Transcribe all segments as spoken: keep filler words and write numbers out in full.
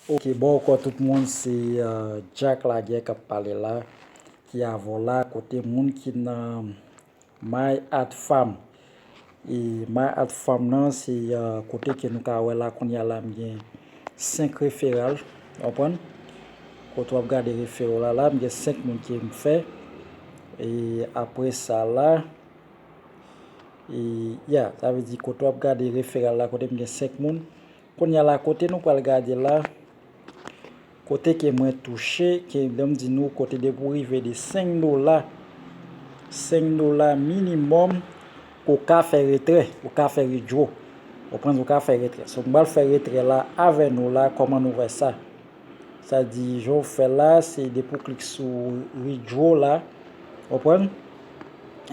Ok, bon, ankò tout moun, se, euh, Jack Laguerre k ap pale la, ki avè w la, kote moun ki nan My Art Farm. E My Art Farm nan, se, euh, kote ke nou ka wè la, kounye a la, m gen senk referral, w konprann? Kote w ap gade referral la, la, m gen senk moun ke m fè. E apre sa la, e, ya, sa vle di kote w ap gade referral la, kote m gen senk moun. Kounye a la, kote nou pral gade la, kote ke mwen touche, ke lè m di nou, kote depi w rive de senk dola, senk dola minimòm, ou ka fè retrè, ou ka fè withdraw. Ou konprann, ou ka fè retrè. So, m pral fè retrè la avè nou la, kòman nou wè sa? Sa di, jan w fè la, se depi w klik sou withdraw la, w konprann?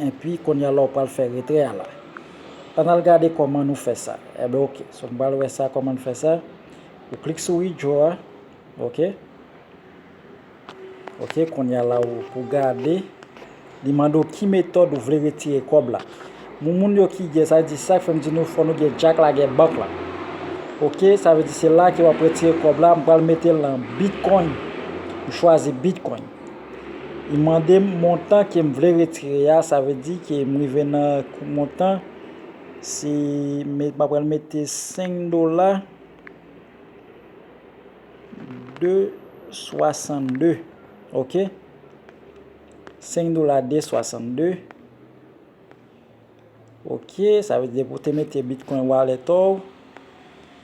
Epi, kounye a la, w pral fè retrè a la. Ann al gade kòman nou fè sa. Enben, ok. So, nou pral wè sa, kòman nou fè sa. Ou klik sou withdraw a. Ok. Ok, kounye a la, ou, pou gade. Li mande w ki metòd ou vle retire kòb la. Moun, moun yo ki gen, sa vle di sa k fè m di nou fò nou gen Jack Laguerre Bank la. Ok, sa vle di se la ke w ap retire kòb la, m pral mete l nan Bitcoin. M chwazi Bitcoin. Li mande m montan ke m vle retire a, sa vle di ke m rive nan kou montan, se, me, m ap pral mete senk dola. De swasannde. Ok. Senk dola de swasannde. Ok, sa vle di depi w te mete Bitcoin wallet ou,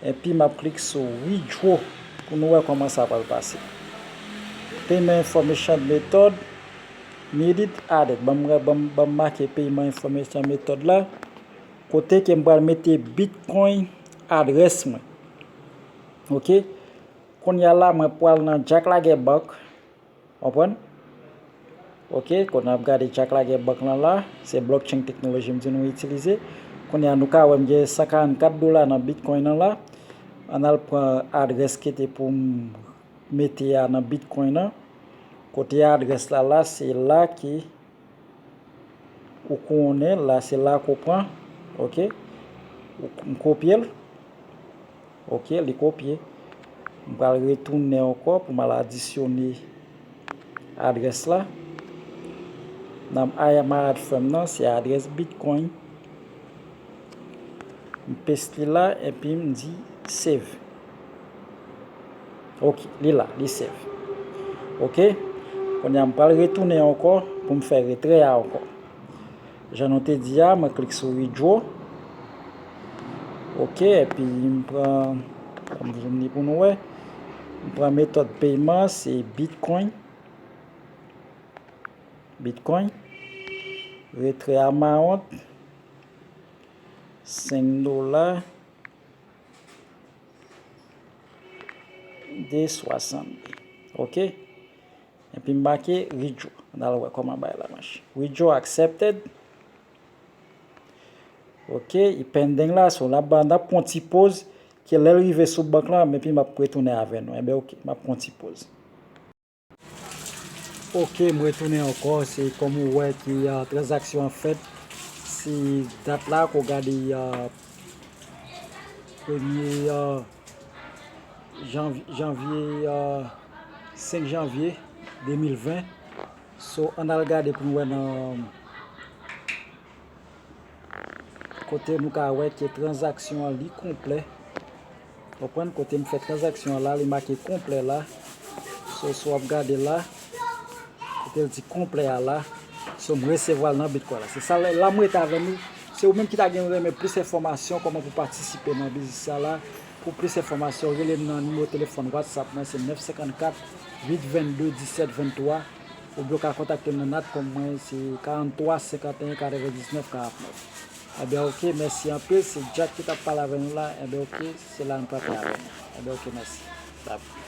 epi m ap klik sou withdraw pou nou wè kòman sa pral pase. Payment information method needed added. Ban m, ban m, ban m make payment information method la. Kote ke m pral mete Bitcoin adrès mwen. Ok. Kounye a la, mwen pral nan Jack Laguerre Bank. Konprann? Ok, kounye a n ap gade Jack Laguerre Bank lan la. Se blockchain technology m di nou itilize. Kounye a, nou ka wè m gen san karannkat dola nan Bitcoin lan la. Ann al pran adrès ki te pou m mete a nan Bitcoin lan. Kote adrès la la, se la ki Ou konnen, la, se la ke w pran. Ok. Ou, m kopye l. Ok, li kopye. M pral retounen ankò pou m al adisyone adrès la. Nan My Art Farm nan, se adrès Bitcoin. M paste li la, epi m di save. Ok, li la, li save. Ok. Kounye a, m pral retounen ankò pou m fè retrè a ankò. Jan nou te di a, mwen klik sou withdraw. Ok, epi m pran, m zoom li pou nou wè. M pran metòd peyman, se Bitcoin. Bitcoin. Retrè amount, senk dola. De swasannde. Ok. Epi m make withdraw. Ann al wè kòman bagay la mache. Withdraw accepted. Ok, li pending la, so l ap ba, n ap pran ti poz, ke lè l rive sou bank lan, epi m ap retounen avè nou. Enben, ok, m ap pran ti poz. Ok, m retounen ankò. Se kòm ou wè ke, ah, tranzaksyon an fèt. Se dat la ke w gade, ah, premye, ah, janv-, janvye, ah, senk janvye de mil ven. So, ann al gade pou n wè nan kote nou ka wè ke tranzaksyon an li konplè. Konprann? Kote m fè tranzaksyon an la, li make konplè la. So, si w ap gade la, kote l di konplè a la. So, m resevwa l nan Bitcoin la. Se sa, la m rete avè nou. Se ou menm ki ta gen renmen plis enfòmasyon, kòman pou patisipe nan biznis sa la. Pou plis enfòmasyon, rele m nan nimewo telefòn WhatsApp mwen, se nèf senkannkat, uit vennde, disèt venntwa. Oubyen w ka kontakte m nan natcom mwen, se karanntwa senkanteyen katrevendiznèf karantnèf. Enben, ok, mèsi anpil. Se Jack ki t ap pale avè nou la. Enben, ok, se la m kanpe avè nou. Enben, ok, mèsi. Bye.